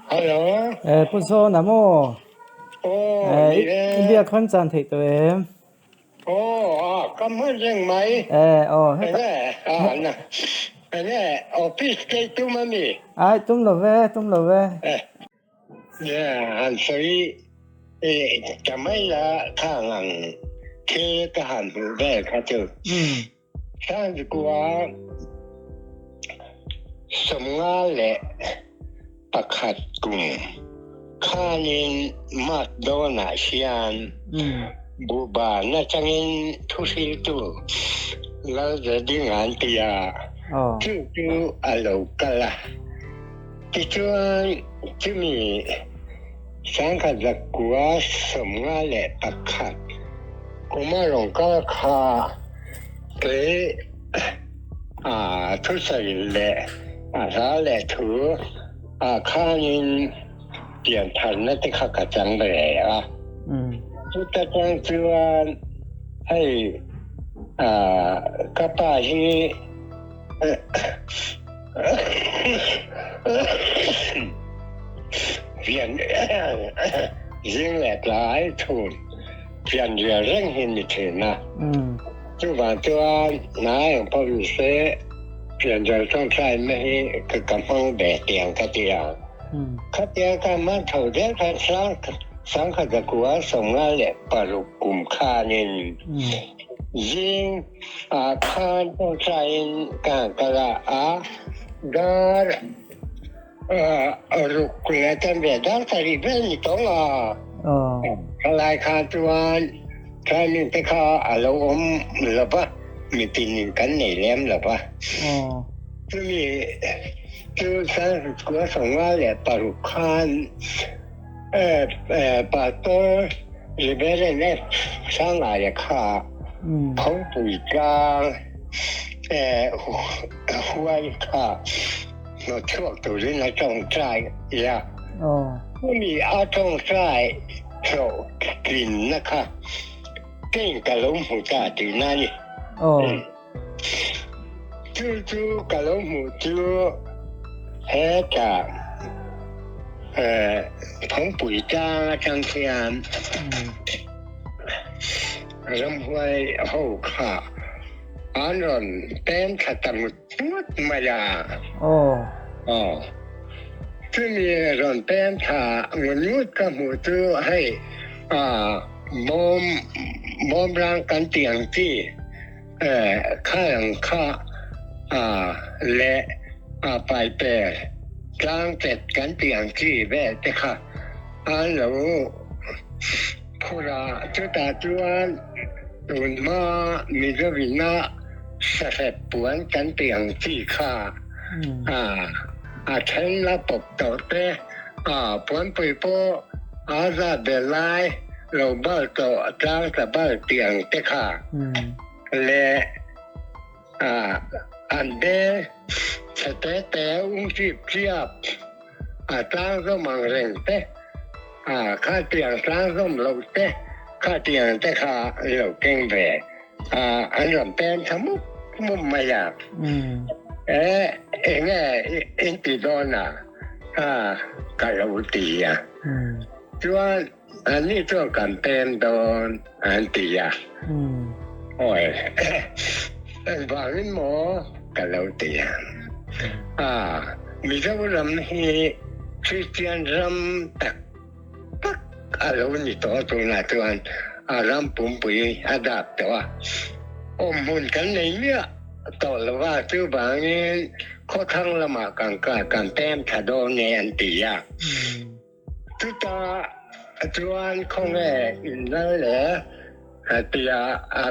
Hello. Eh, Pu Zawna maw? Aw, Eh, ni i e. biak hman chan theih tawh em? Aw, a, ka hman reng mai. Eh, aw, heta. Enge, a, na, enge, office kei tum a mi? Ai, tum lo ve, tum lo ve. Eh, yeah, han sawi eh, ta mai la khang ang thil ka han hmuh vel kha chu. Sangkua 51 kum khanin March dawnah hian Buhban atangin thuhriltu Lalzadinga'n tia chu chu a lo kal a. Tichuan chumi 1991 kuma rawn kal kha Kei a thusawi leh a hla leh thu ah khanin piantharna te kha ka chang ve a. Chuta tang chuan hei ka pa hi pian zing leh tlai chhun pian rial reng hi ni thin a. Chuvang chuan hna eng pawh ni se pianzal tawngtaina hi ka hmang ve tiang ka ti a. Khatia ka hman tho zel khan 1996 kum khanin zing ah khan tawngtaiin ka han kal a, a dar ruk leh chanve dar sarih vel ni tawng a. Thalai kha chuan training te kha a lo awm lo va, mitin in kan nei lem lo va. Chumi chu 1996 khan Pastor Reverend F. Sangaia kha Phawngpui tlang huai kha hnawt chhuak turin a tawngtai a. Chumi a tawngtai hlawhtlinna kha keiin ka lo hmu ta tihna a ni. Chu chu ka lo hmuh chu hetah Phawngpui tlang atang hian ramhuai ho kha an rawn pem thla ta ngut ngut mai a. Aw. Chumi rawn pem thla ngut ngut ka hmuh chu hei bawm bawmrang kan tih ang chi khai ang kha leh paiper tlang tet kan tih ang chi vel te kha an lo phur a. Chutah chuan tun hma Mizovina sahrep puan kan tih ang chi kha a then la pawp tawh te, puanpui pawh a zat ve lai lo bal tawh tlang ta bal tih ang te kha leh an bel chhe te te ung chip chiap a tlang zawm ang reng te, kha tiang tlang zawm loh te kha tiang te kha an lo keng ve an rawn pem tha mup mup mai a. Eng nge in ti dawn a? Ka lo ti a. Chuan anni chuan kan pem dawn an ti a. Awi, engvangin maw ka lo ti a. Mizoram hi Kristian ram tak tak a lo ni tawh a, tunah chuan a ram pumpui a dap tawh a. Awmhmun kan nei miah tawh lo va, chuvangin khawthlang lamah kan kan pem tha dawn nge an ti a. Chutah chuan khawnge in lal le tia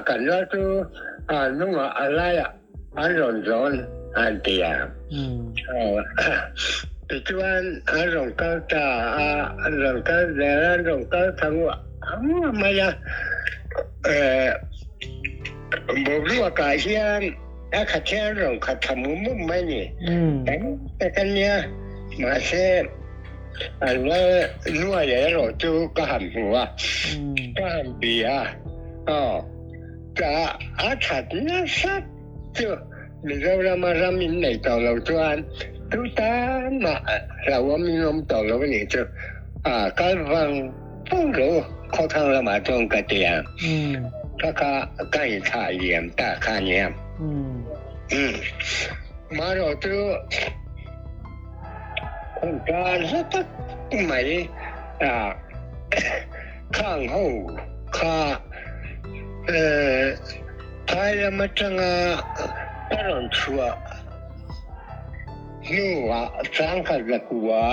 kan lal chu hnungah a laiah an rawn zawn an ti a. Tichuan an rawn kal ta a, an rawn kal zel a, an rawn kal thla nguah nguah mai a. Boruakah hian a khat hian an rawn khat thla mum mum mai a ni. Tam tak a nia, mahse an la nuai erawh chu ka han hmu a, ka han bia a. Aw. Ka a that nasa chu. Mizorama ram in nei tawh lo chuan tu tan mah hlauhawm in awm tawh lo a nih chu. A kal vang vang lo khawthlang lamah chuan ka ti a. Kha kha ka inthlah liam ta kha a nia. Marawh chu kawngka za tak mai khang ho kha phai lam atanga ka rawn chhuah hnuah sangkhat zakua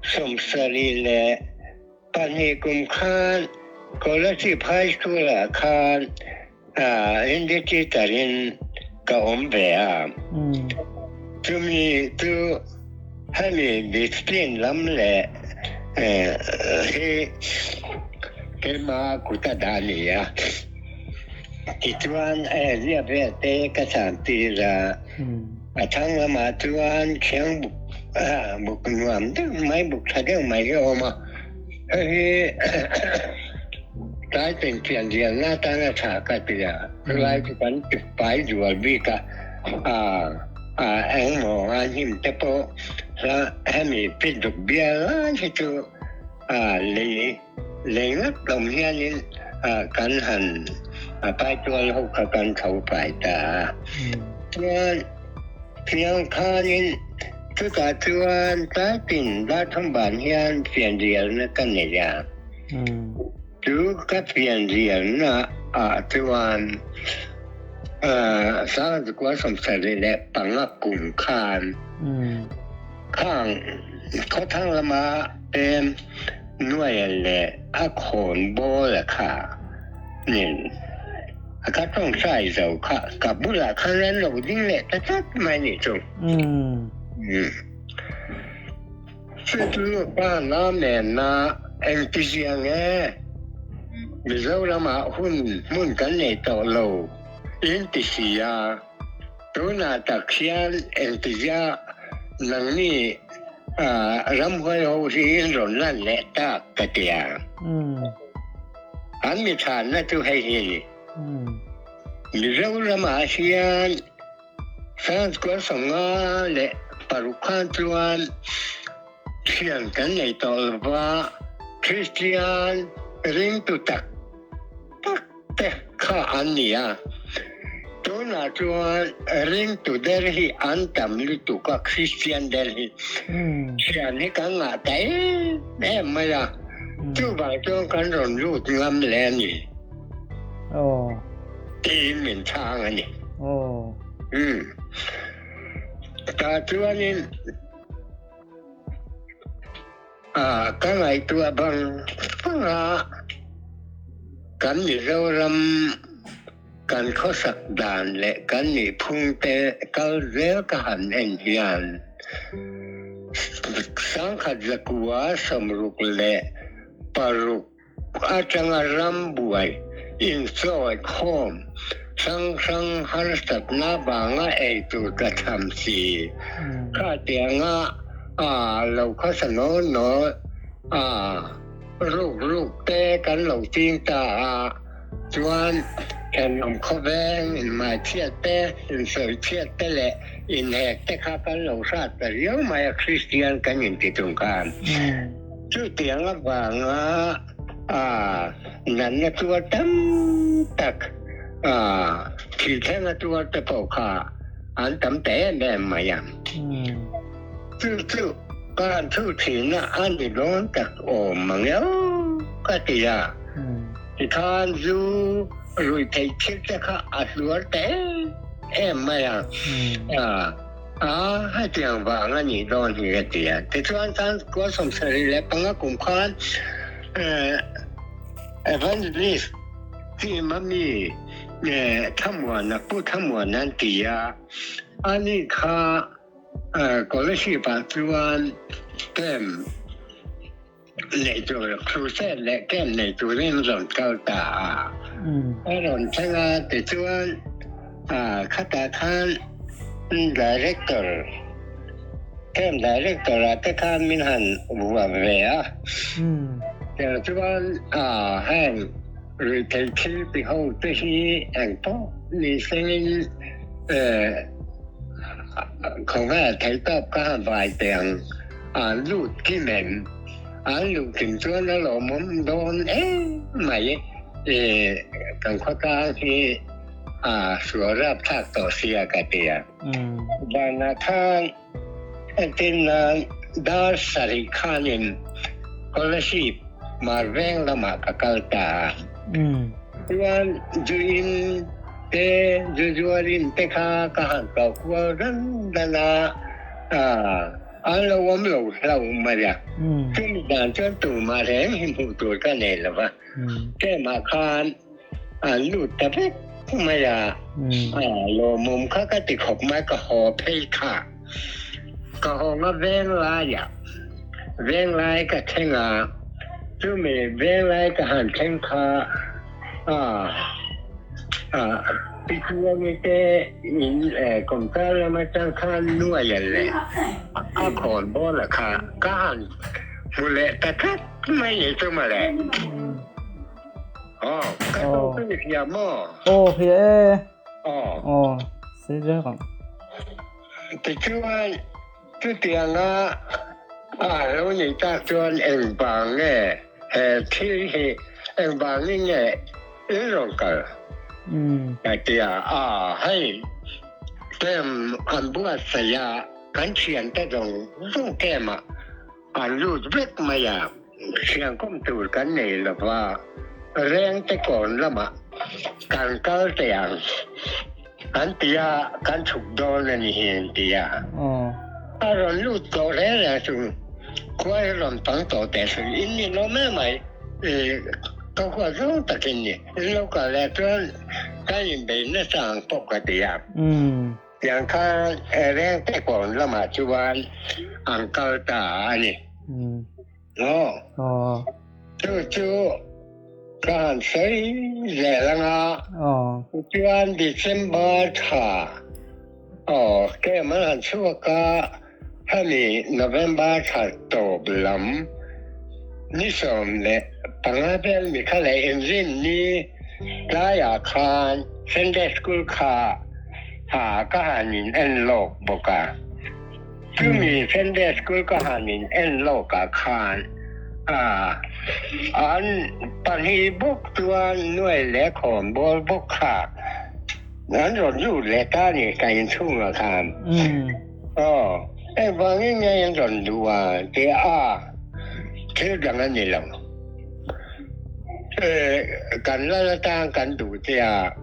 72 kum khan Kolasib High School ah khan Hindi teacher in ka awm ve a. Chumi chu hemi discipline lam leh hi keimah kut a dah a ni a. Tichuan ziak vel te ka san tir a. A thang lamah chuan thiang buk buk nuam deuh mai buk tha deuh mai hi a awm a. Hei hi tlai pianpian rialna atana tha ka ti a, chulai chu kan ti pai zual bik a, engmaw a hnim te pawh hemi pit duk bial lai hi chu lei lei ngawt awm hianin kan han pai tual ho kha kan tho pai ta a. Chuan Fiang khanin chutah chuan tlaitin darthum ban hian fianrialna ka nei a. Chu ka fianrialna ah chuan Sangzukua 75 kum khan khang khawthlang lama pem nuaia leh a khawnbawl a kha nen a ka tawngtai zo kha ka bulah khan an lo ding leh ta tlat mai nih chu. Chu chu pa na men na engtizia nge Mizoramah hun hmun kan nei tawh lo in ti si a. Tunah tak hian engtizia nangni ramhuai ho hi in rawn lan leh tak ka ti a. An mi chhanna chu hei hi a ni. Mizoramah hian France 56 khan chuan thian kan nei tawh lova, Kristian ringtu tak tak te kha an ni a. Tunah chuan ringtu der hi an tam lutuk a, Kristian der hi. Thian hi kan ngah ta em em mai a, chuvang chuan kan rawn lut ngam leh a ni. Tiin min chhang a ni. Tah chuanin Ka ngaihtuah bang bang a, kan Mizoram kan khawsak dan leh kan nihphung te kal zel ka han en hian 1966 atanga ram buai insawi khawm hrang hrang harsatna vanga ei tur ka tham si. Khatianga a lo khawsa nawn nawn a, ruk ruk te kan lo ching ta a, chuan thenawm khawveng inhmaichhiat te, insawichhiat te leh inhek te kha kan lo hrat ta riau mai a, Kristian kan inti tung khan. Chutiang avanga natna tuar tam tak thil thlenga tuar te pawh kha an tam ta em em mai a. Chu chu kan thu thin a a ni dawn tak awm ang eo ka ti a. Tikhan zu rui theih thil te kha a hluar ta em em mai a. A, hetiang vang a nih dawn hi ka ti a. Tichuan tan 75 kum khan Evangelist team a mi Thlamuana, Pu Thlamuana an ti a, ani kha Scholarship ah chuan camp nei tur, crusade leh camp nei turin rawn kal ta a. A rawn thleng a, tichuan khatah khan director, camp director ah te khan min han vuah ve a. Tichuan heng ruihtheih thil ti ho te hi engpawh ni sengin. Khawngaih theihtawp ka han vai teh ang. An lut kim em? An luh kim chuan a lawmawm dawn em mai. I kan khawtlang hi a sual rapthlak tawh sia ka ti a. Vanah khan entir nan dar sarih khanin Kolasib mar veng lamah ka kal ta a. Chuan Zuin te Zuzuarin te kha ka han kau kual ran ran a, an lo awm lo hlauh mai a. Chumi dan chuan tumah reng hi hmuh tur ka nei lo va, tlem-ah khan an lut ta vek mai a, lawmawm kha ka ti khawp mai, ka haw phei kha. Ka hawnga veng laiah, veng lai ka thleng a, chumi veng lai ka han thleng kha Pi Chuangi te in kawmkar lam atang khan nuai leh a khawn bawl a kha ka han hmu leh ta tlat mai ni chu mawle. Aw, ka sawi chu i hria maw? Aw, hria e. Aw. Aw, sawi zel ang. Tichuan, chutianga a lo nih tak chuan engvang nge he thil hi engvangin nge in rawn kal? Ka ti a, a hei kem an buatsaih a, kan thiante zawng zawng kemah an lut vek mai a, thiangkawm tur kan nei lo va, rengte kawn lamah kan kal teh ang an ti a, kan chhuk dawn a ni hi an ti a. A rawn lut tawh hle reng chu khua hi rawn pang tawh teh suh, in ni lo mai mai, ka huat zawng takin ni, in lo kal leh chuan kan inbei nasa ang pawh ka ti a. Tiang khan rengte kawn lamah chuan an kal ta a ni. Aw. Chu chu ka han sawi zel ang a. Tichuan December thla aw kem an han chhuak a, hemi November thla tawp lam ni 15 vel mi kha leh inrin ni tlaiah khan Sunday School kha ka han in en lawk bawk a. Chumi Sunday School ka han in en lawk ah khan an pahnih bawk chuan nuai leh khawn bawl bawk kha an rawn lut leh ta a ni ka inchhungah khan. Aw, engvangin nge an rawn duh a tih a thil dang a ni lo. Kan lal atang kan duh che a,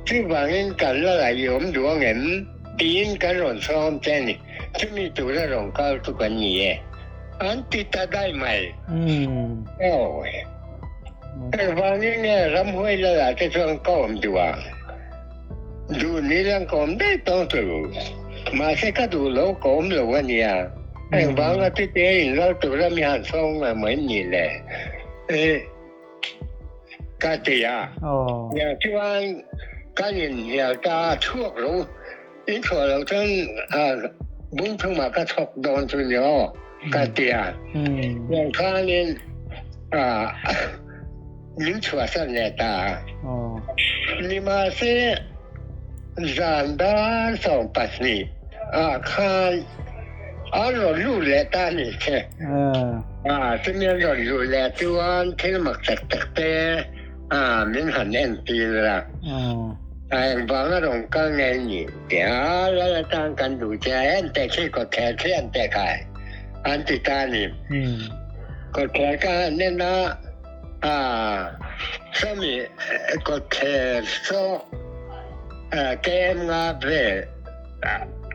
chuvangin kan lalah i awm duh ang em? Tiin kan rawn sawm che a ni. Chumi tura rawn kal chu kan ni e. An ti ta daih mai. Aw, engvangin nge ramhuai lalah te chuan ka awm duh ang? Duh ni lang ka awm daih tawng chu. Mahse ka duh lo ka awm lo a nia. Engvanga tute in lal tura mi han sawm ngai mai ni le? Ka ti a. Nia chuan kan inhnial ta a chhuak lo. In chhuah loh chuan bung thumah ka chhawk dawn chu ni aw ka ti a. Tiang khanin min chhuahsan leh ta a. Nimahse zan dar 12 ah khan an rawn lut leh ta ni che. Chumi an rawn luh leh chuan thil mak tak tak te min han entir a. Engvanga rawn kal nge ni tih a lal atan kan duh che a, en teh khi kawtthler khi an teh khai an ti ta a ni. Kawtthler ka han en a, sawmi kawtthler saw KM nga vel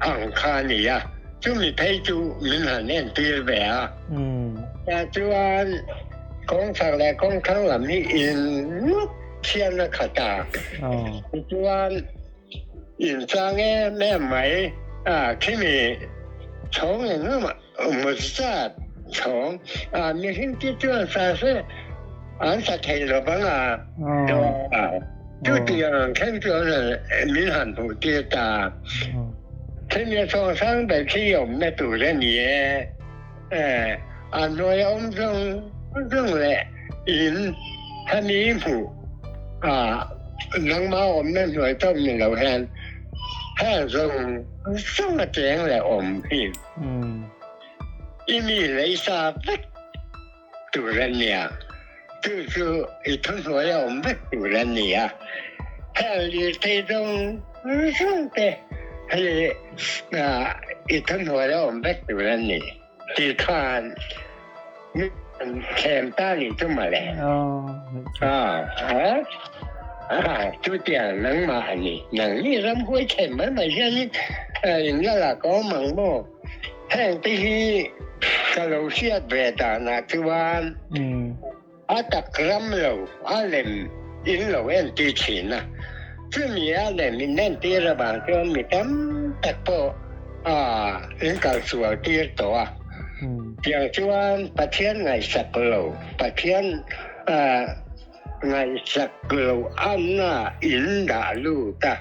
ang kha a ni a, chumi phei chu min han entir ve a. Tah chuan kawngchhak leh kawngthlang lam hi in ngawt thian a khat a, tichuan in chang em em mai a, khimi chhawng engemaw mut zat chhawng a, mihring te chuan sa se an sa thei lo vang a, chutiang thleng chuan min han hmuh tir ta. Thil a chhawng sang ber khi awmna tur a ni e. A hnuai a awm zawng zawng leh in hemi hmuh a nangmah awmna hnuai tawp ni lo hian heng zawng. zawng a cheng leh awm hi i mi leisa vek tur a nia. Chu chu i thuhnuai a awm vek tur a ni a. Heng lirthei zawng zawng te hi i thuhnuai a awm vek tur a ni tih khan mi thlem ta nih chu mawle. Chutiang nangmah a ni. Nangni ramhuai thlem mai mai hianin in la la ka awm ang maw? Heng te hi ka lo hriat ve danah chuan a tak ram lo a lem in lo entir thin a. Chumi a lem in entir avang chuan mi tam tak pawh in kalsual tir tawh a. Tiang chuan Pathian ngaihsak lo, Pathian Ngaihsak lo anna in dah lut a,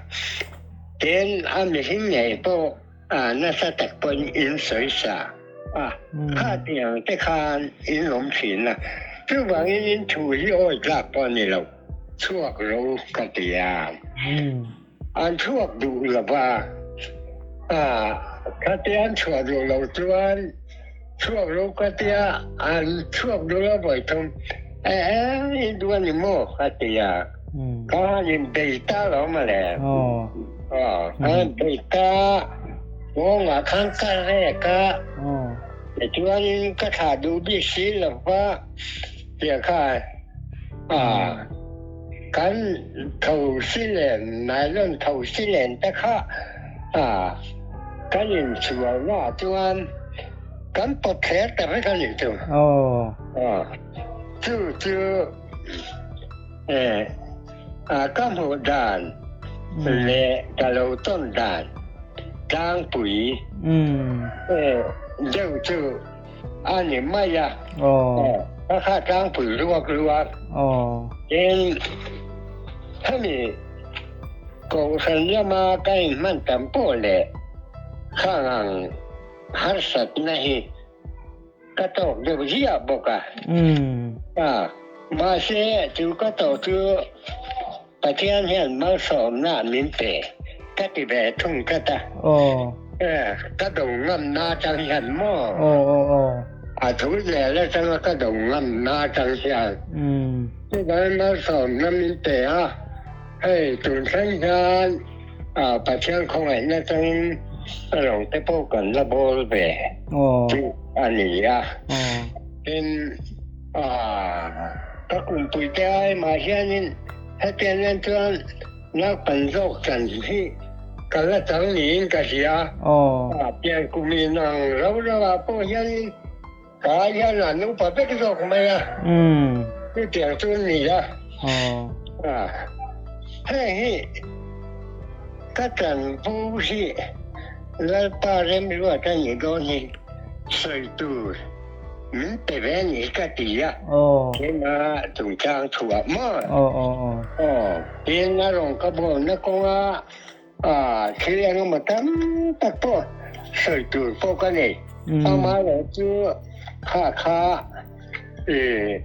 tin a mihring ngei pawh nasa tak pawhin in sawi sa a, khatiang te khan in awm thin a, chuvangin in thu hi awi tlak pawh a ni lo, chhuak ro ka ti a, an chhuak duh lo va, khatia an chhuah duh loh chuan Chhuak lo ka tia, an chhuak duh lo vawi thum. E e, i duh a ni maw? Ka ti a. Ka han inbei ta lo mawle. Aw, ka han bei ta. Kawngah khan ka rek a. Tichuanin ka thlah duh bik si lo va, tia khan kan tho si len, nylon tho si len te kha kan inchhuahnaah chuan kan pawt thler ta vek a nih chu. Chu chu ka hmuh dan leh ka lo tawn dan tlangpui deuh chu a ni mai a. Ka kha tlangpui ruak ruak. Tin, hemi Kohhran lama ka inhman tam pawh leh khang ang harsatna hi ka tawk deuh ziah bawk a. Mahse, chu ka tawh chu Pathian hian malsawmna min pe ka ti ve thung tlat a. Ka do ngamna atang hian maw? A thu zel atanga ka do ngamna atang hian chuvangin malsawmna min pe a. Hei tun thleng hian Pathian khawngaihna atangin rawng te pawh kan la bawl ve chu a ni a. Tin, Ka kumpui te ai mah hianin hetiang nen chuan naupang zawk chan hi ka la chang niin ka hria. Pian kum in ang rau rau ah pawh hianin ka ai hian an upa vek zawk mai a, chutiang chu ni a. Heng hi ka chanvo hi Lalpa remruat a nih dawn hi sawi tur. Min pe ve a nih ka ti a. Keimah chungchang chhuah maw? Aw. Tin a rawn ka bawlna kawnga thil eng emaw tam tak pawh sawi tur pawh ka nei. Amaherawh chu kha kha i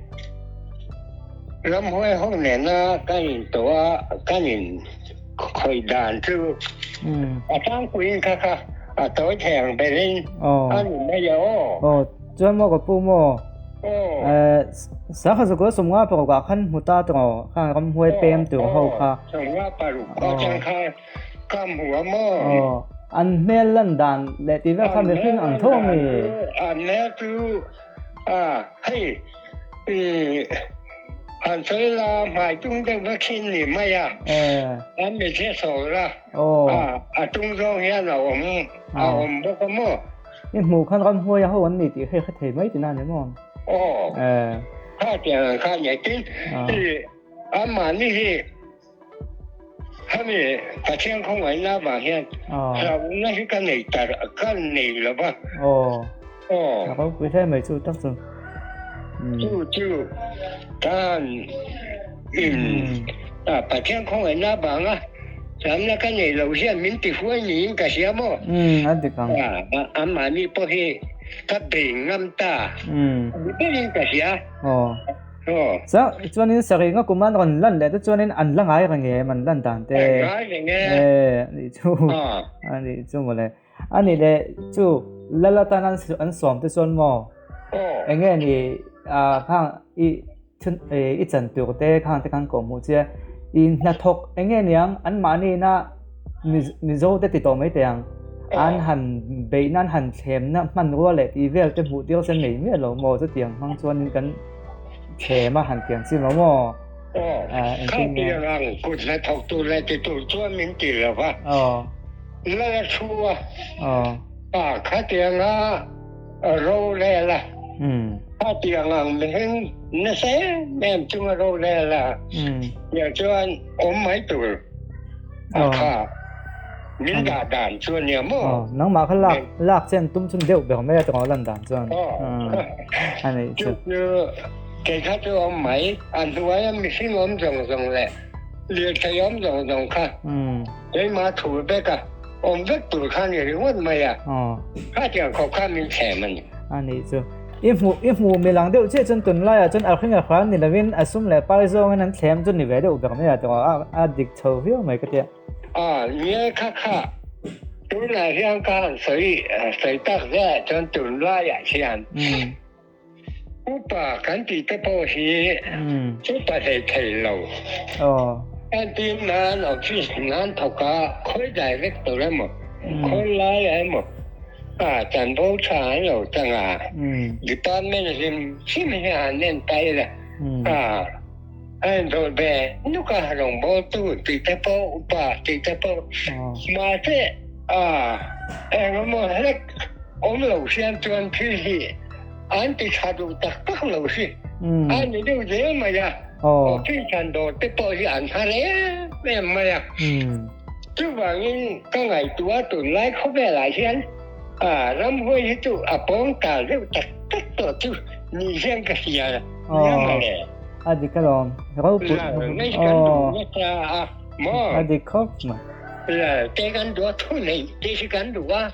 ramhuai ho nena kan intawh a, kan in khawih dan chu a tlangpuiin kha kha a tawi thei ang berin a ni mai a aw. Aw chuan maw ka pu maw sangha zakua 56 ah khan hmu ta tawh khan ramhuai pem tur ho kha. 56 atang kha ka hmu a maw. Aw an hmel lan dan leh tih vel kha mihring ang tho a mi. An hmel chu hei Han sawi la, hmai tung deuh vek hi ni mai a, an mi thil sawi la, a tung zawng hian a awm a awm bawk a maw? I hmuh khan ramhuai a ho an ni tih hei hre thei mai tina ni maw? Aw, kha tiang ang kha ni tin, amahni hi hemi Pathian khawngaihna avang hian hlauhna hi ka nei ta ka nei lo va. Aw. Aw. A ropui hle mai chu tak chu. Chu chu tan in Pathian khawngaihna avanga hlauhna ka nei lo hian min ti huai niin ka hria maw? A dik ang. Amahni pawh hi ka bei ngam ta. Ni berin ka hria. Aw. Sa chuanin sarih nga kum an rawn lan leh te chuanin an la ngai reng em an lan dan te. Ngai reng e. E ani chu. Ani chu mawle. Ani le chu lal atan an an sawm te chuan maw. Enge ni a khang i thun i chan tur te khang te khan kawh hmuh che i hnathawk enge niang an mahni na Mizo te ti tawh mai teh ang. An han beih nan han thlemna hmanrua leh tih vel te hmuh tir sen nei miah lo maw chutiang hmang chuanin kan thlem a han tiang chi lo maw? Aw, kha tiang ang kut hnathawk tur leh ti tur chuan min ti lo va. Aw. Lal a thu a. Aw. A khatiang a rorel a. Khatiang ang mihring nasa em em chunga rorel a. Tiang chuan awm mai tur. A kha min dah dan chu a nia maw? Nangmah kha lak lak chen tum chun deuh ber mai a tawng lan dan chuan. A nei chu. Chu kei kha chu awm mai a hnuai a mihring awm zawng zawng leh lirthei awm zawng zawng kha keimah thu vek a awm vek tur kha ni ringawt mai a. Khatiang khawp kha min thlem a ni. A nih chu. I hmuh i hmuh milang deuh chiah chuan tunlaiah chuan a hring a hran ni lovin a sum leh pai zawngin an thlem chu ni ve deuh ber mai a tawh a a dik chho viau mai ka tia. A nia kha kha tunah hian ka han sawi sawi tak zaiah chuan tunlaiah hian upa kan tih te pawh hi upa hlei thei lo. Entir nan office nan thawk a khawi director emaw khawi laiah emaw A chanvo tha an lo chang a, department hlim hlim hi han en ta ila, a a inzawh ve nuk a, rawngbawltu tih te pawh upa tih te pawh mahse a eng emaw hlek awm lo hian chuan thil hi an ti tha duh tak tak lo hi a ni deuh zel mai a, office han dawr te pawh hi an har em em mai a. Chuvangin ka ngaihtuah tunlai khawvelah hian ramhuai hi chu a pawng ta deuh tak tak tawh chu ni hian ka hria nia mawle. A dik alawm. Ropui. Nei kan duh nasa a maw. A dik khawp mai. Te kan duh a thu nei te hi kan duh a.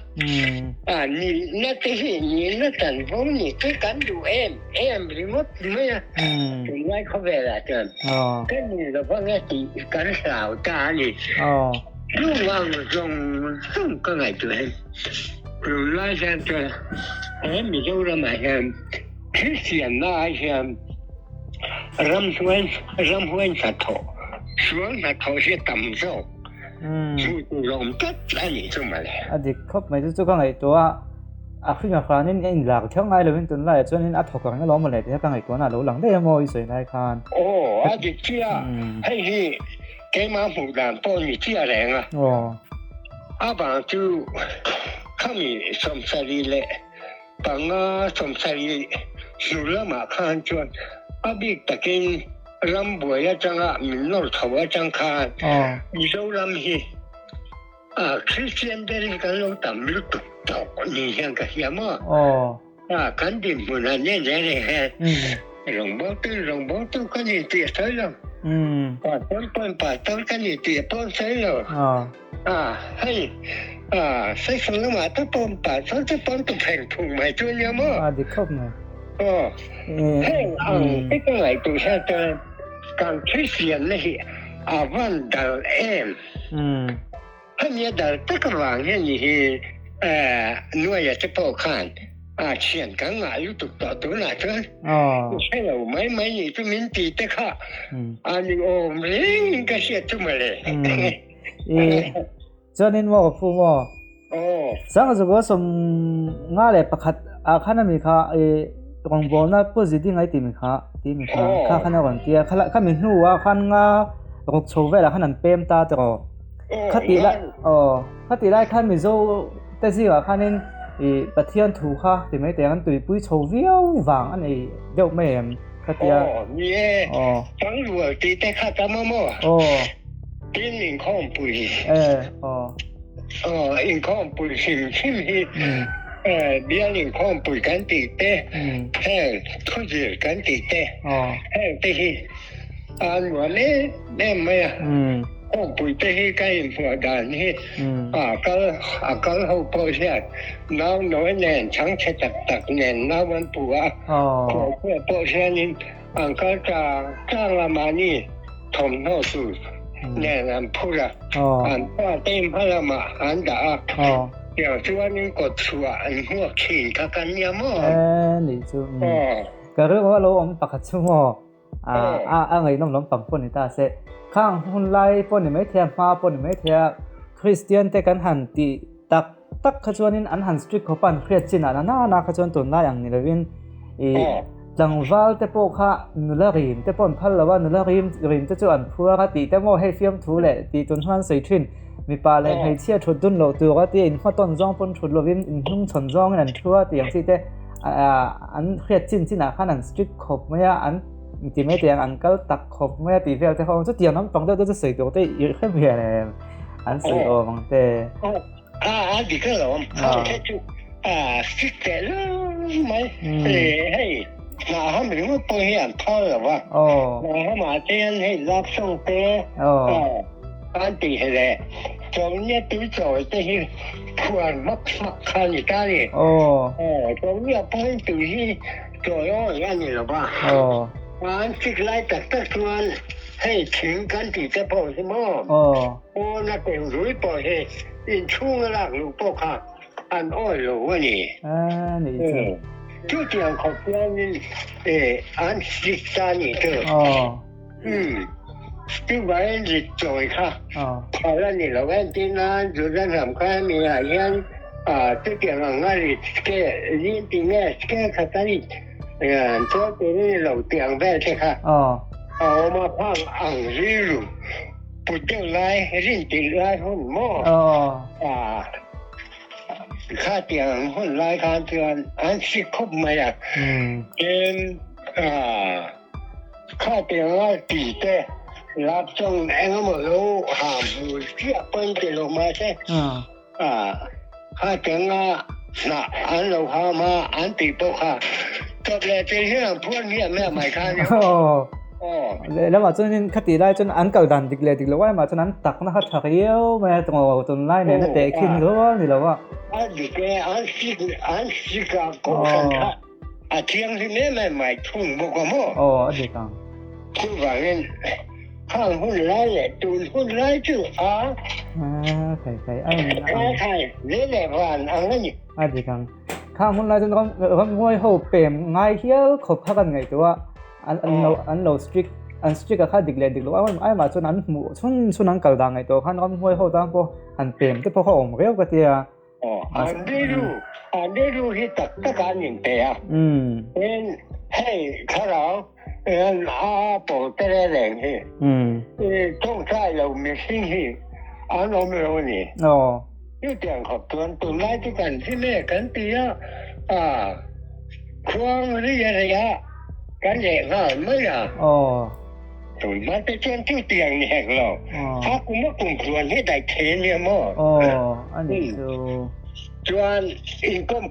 Ni na te hi ni na chanvo ni te kan duh em em ringawt mai a. Tunlai khawvelah chuan ka ni lovang e tih kan hlau ta a ni. Chung ang zawng zawng ka ngaihtuah hi tunlai hian chuan he Mizoramah hian thil siamna ai hian ramhnuai ramhuai hnathawh sual hnathawh hi a tam zawk. Hmuh tur a awm tlat a nih chu mawle. A dik khawp mai chu chu ka ngaihtuah a, a hring a hranin a inlak kher ngai lovin tunlaiah chuanin a thawk reng alawm mawle tih kha ka ngaihtuahna a lo lang daih a maw i sawi lai khan. Aw a dik chiah, hei hi keimah hmuh dan pawh ni chiah reng a. A vang chu khami 75 70 hnu lamah khan chuan a bik takin rambuai atanga min nawr chho atang khan Mizoram hi Kristian ber hi kan lo tam lutuk tawh ni hian ka hria maw? Kan dinhmun ah nen reng reng hian rawngbawltu rawngbawltu ka ni tih a sawi lo. Pastor pawn pastor ka ni tih a pawn sawi lo. Hei section lamah te pawh pastor te pawn tu pheng phung mai chu ania maw? A dik khawp mai. Aw heng ang te ka ngaihtuah hian chuan kan Kristian na hi a van dal em. Hemi a dal tak avang hian ni hi Nuaia te pawh khan a thian kan ngah lutuk tawh tunah chuan i hre lo mai mai nih chu min ti te kha a ni awm rengin ka hriat chu mawle. I chuanin maw ka phu maw? Sangzuka 51 ah khan ami kha i rawngbawlna pu zidi ngai timi kha timi kha kha khan a rawn tia kha khami hnu ah khan nga ruk chho velah khan an pem ta tiraw khati lai aw khati lai khan Mizo te zingah khanin i Pathian thu kha ti mai teh ang an tuipui chho viau vang a nei deuh mai em khatia aw ni e Sangzual tih te kha tam a maw aw tin inkhawmpui e aw. Inkhawmpui hrim hrim hi bial inkhawmpui kan tih te, heng thuzir kan tih te, heng te hi a nuam em em mai a. Khawmpui te hi ka inhmuah dan hi a kal a kal ho pawh hian nau nawi nen chhangchhe tak tak nen nau an pu a, khualkhuah pawh hianin. An kal ta tlang a mahni thawmhnaw tur nen an phur a, an pa te hma lamah an dah a, tiang chuanin kawt chhuah an hmuak thin kha kan nia maw? E nih chu ka rilru a lo awm pakhat chu maw a a ngaihnawm lampang pawh ni ta se khang hun lai pawh ni maithei a hma pawh ni maithei a Kristian te kan han tih tak tak kha chuanin an han strict khawp a an hriat chin ah na na kha chuan tunlai ang ni lovin ih tlangval te pawh kha nula rim te pawh an phal lo a nula rim rim te chu an phuar a tih te maw hei fiamthu leh tih tun hma an sawi thin mipa leh hmeichhia thut dun loh tur a tia inhmatawn zawng pawn thut lovin inhnung chhawn zawngin an thu a tih ang chi te an hriat chin chin ah khan an strict khawp mai a an ti mai teh ang an kal tak khawp mai a tih vel te kha chutiang nampang deuh te chu sawi tur te i hre mial em an sawi awm ang te. A dik alawm hang te chu a strict teh lul mai hei hna ham ringawt pawh hi an phal lo va hna hamah te hian hei love song te an tih hi le chawlhnia tui chawi te hi phuar hmak hmak kha a ni ta a ni chawlhnia pawhin tui hi chawi awi a ni lo va an strict lai tak tak chuan hei thing kan tih te pawh hi maw Pawn a keng rui pawh hi inchhung a lak luh pawh kha an awi lo a ni. Chutiang khawp hianin an strict ta a nih chu. Chuvangin rit chawi kha phal a ni lo. Entir nan Juda hnam kha hemi ah hian chutiang ang a rit scale zing ti nge scale khat a rit chawi tur a ni lo tih ang vel te kha a awm a, phang ang rilru. Put deuh lai rin tih lai hun maw? Kha tiang hun lai khan chuan an sik khawp mai a. Tin, kha tiang a ti te lap chawng eng emaw lo ha hmu chiah pawn ti lo mahse kha tiang a hnah an lo ham a an tih pawh kha chawp leh thil hian an phuar miah miah mai kha nia. Lehlamah chuanin khati lai chuan an kal dan dik leh dik lo aimah chuan an takna kha tha riau mai a tawng tunlai nena tehkhin rual ni lo a. A dik e, an sik an sik a kohhran kha a thianghlim em em mai thung bawk a maw? Aw a dik ang. Chuvangin khang hun lai leh tun hun lai chu a. Khai khai a in ang. Khai lei leh van ang a ni. A dik ang. Khang hun lai chuan ram ramhuai ho pem ngai hial khawp kha kan ngaihtuah a. An an lo an lo strict an strict a kha dik leh dik loh ai ai mah chuan an hmuh chhun chhun an kal dan ngaihtuah khan ramhuai ho tan pawh han pem te pawh kha awm riau ka tia. Aw an rilru an rilru hi tak tak an in pe a. Tin hei thlarau an a pawl te reng reng hi tawngtai lo mihring hi an awm lo a ni. Aw. Chutiang khawp chuan tunlai chu kan hlim e kan ti a, khuang ri a rei a, kan leh nghal mai a. Tunhma te chuan chutiang ni hek lo, a kum a kum tluan hi daih thei a nia maw? Aw, a nih chu. Chuan inkawm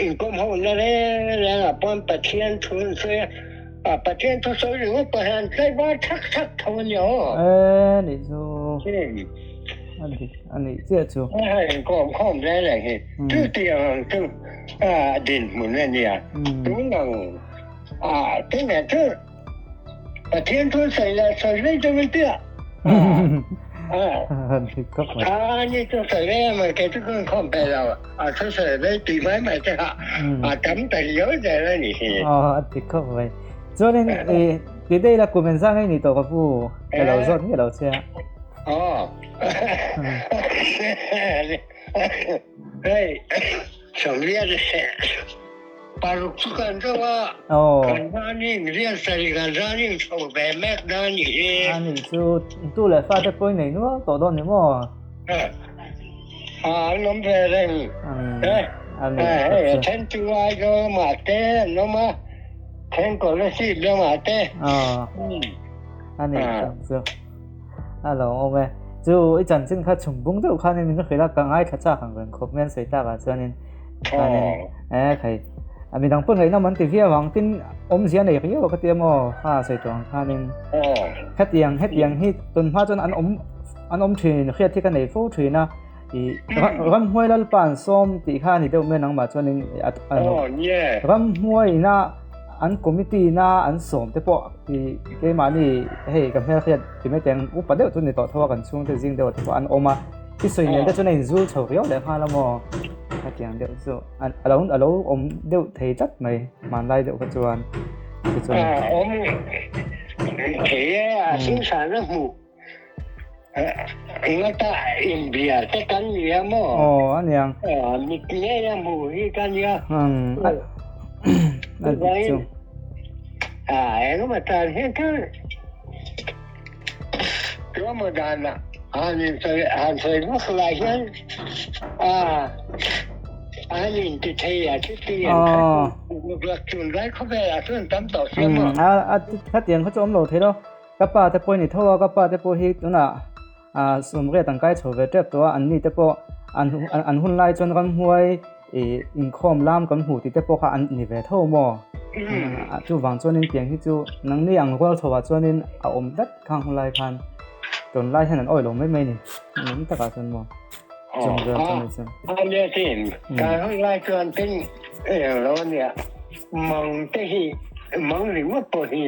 inkawm ho na reng reng ah pawn Pathian thu an sawi a, Pathian thu sawi ringawt pawh hian tlaivar thak thak tho a nia aw. E, nih chu. A dik a nih chiah chu. A inkhawm khawm reng reng hi chu tiang ang chu a dinhmun a nia. Tun ang a tunah chu Pathian thu sawi leh sawi vek deuh in tia. A ni chu sawi ve mai kei chu ka inkhawm peih lo a thu sawi ve tih mai mai te kha a tam ta riau zel a nih hi. A dik khawp mai. Chuanin i ti daih la kum engzah ngei ni tawh ka pu ka lo zawt miah lo che a. Aw. Hei Sawmriat paruk chu kan zo a. Aw. Kan running rial sarih kan running chho ve mek na ni hi. A nih chu tu leh fate pawh i nei nual tawh dawn ni maw? A an awm ve reng. Hei a then chu Aizawl lamah te an awm a, then Kolasib lamah te. Aw. A nih chu. A lo awm e. Chu i chanchin kha chhum bung deuh khanin min hrilh a, ka ngaithla chak ang reng khawp mai an sawi takah chuanin chuanin e khai a midang pawh ngaihnawm an ti viau ang tin awmzia nei riau a ka ti emaw kha sawi tawh ang khanin hetiang hetiang hi tun hma chuan an awm an awm thin hriat hi ka nei fo thin a i ramhmuai lalpa an sawm tih kha a ni deuh mai nangmah chuanin ramhmuai ina. an committee na an sawm te pawh i keimahni hei ka hmelhriat ti mai teng upa deuh chu ni tawh tho a kan chhungte zing deuh te pawh an awm a i sawi nen te chuan a inzul chho riau leh nghal a maw hetiang deuh chu a lo a lo awm deuh thei tlat mai hmanlai deuh kha chuan tichuan awm thei e a singsan a hmuh Ngata inbia te kan nia maw? Aw, a niang. Mit ngei a hmuh hi ka nia. A dik chu. Engemaw tan hian chu tuemaw danah han insawi han sawi vak lai hian an inti thei a chuti an khat tunlai khawvelah chuan tam tawh sia maw? A khatiang kha chu awm lo thei lo. Ka pa te pawh i ni tho a, ka pa te pawh hi tunah ah sawmriat an kai chho ve tep tawh a, an ni te pawh an an hun lai chuan ramhuai ih inkhawm lam kan hmuh tih te pawh kha an ni ve tho maw? Chuvang chuanin tiang hi chu nangni ang rual chho ah chuanin a awm tlat khang hun lai khan tunlai hian an awih lo mai mai a ni, engemaw takah chuan maw chung vel chuan ni chuan. A nia tin, kan hun lai chuan tin englo a nia, mang te hi mang ringawt pawh hi.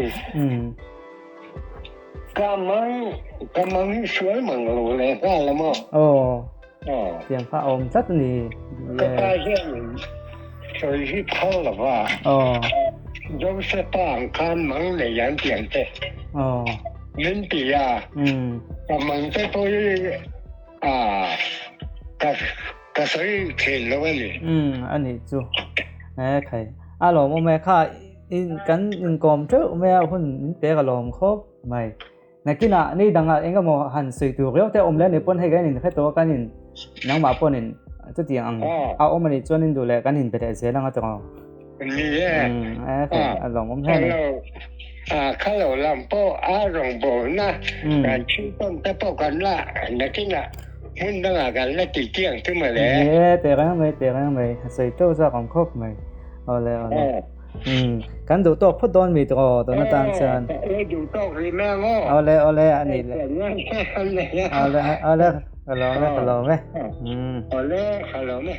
Ka mang, ka mang hi sual mang lo leh nghal a maw? Aw. Aw. Tiang kha a awm tlat a ni. Ka pa hian sawi hi phal lo va. Aw. Josepa ang khan mang nei an ti ang che. Aw. Min ti a. Ka mang te pawh hi a ka ka sawi thin lo a ni. A nih chu. E khai. A lawmawm e kha. In kan inkawm teuh mai a, hun min pek a lawm khawp mai. Nakinah ni dangah eng emaw han sawi tur riau te awm leh ni pawn hei kan inhre tawh a, kan in nangmah pawn in chutiang ang a awm a nih chuan in duh leh kan inbe leh zel ang a tawng. Ni e. E a lawmawm hle mai. Kha lo lam pawh a rawngbawlna kan chhungkawn te pawh kan la nakinah hmun dangah kan la ti chiang chu mawle. Ni e, tehreng mai tehreng mai, a sawi teuh zawk ang khawp mai. Awle awle. Kan duh tawk phawt dawn mi tawh tun atan chuan. Awle duh tawk rih mai ang aw. Awle awle a ni le. Awle awle ka lawm e ka lawm e. Awle ka lawm e.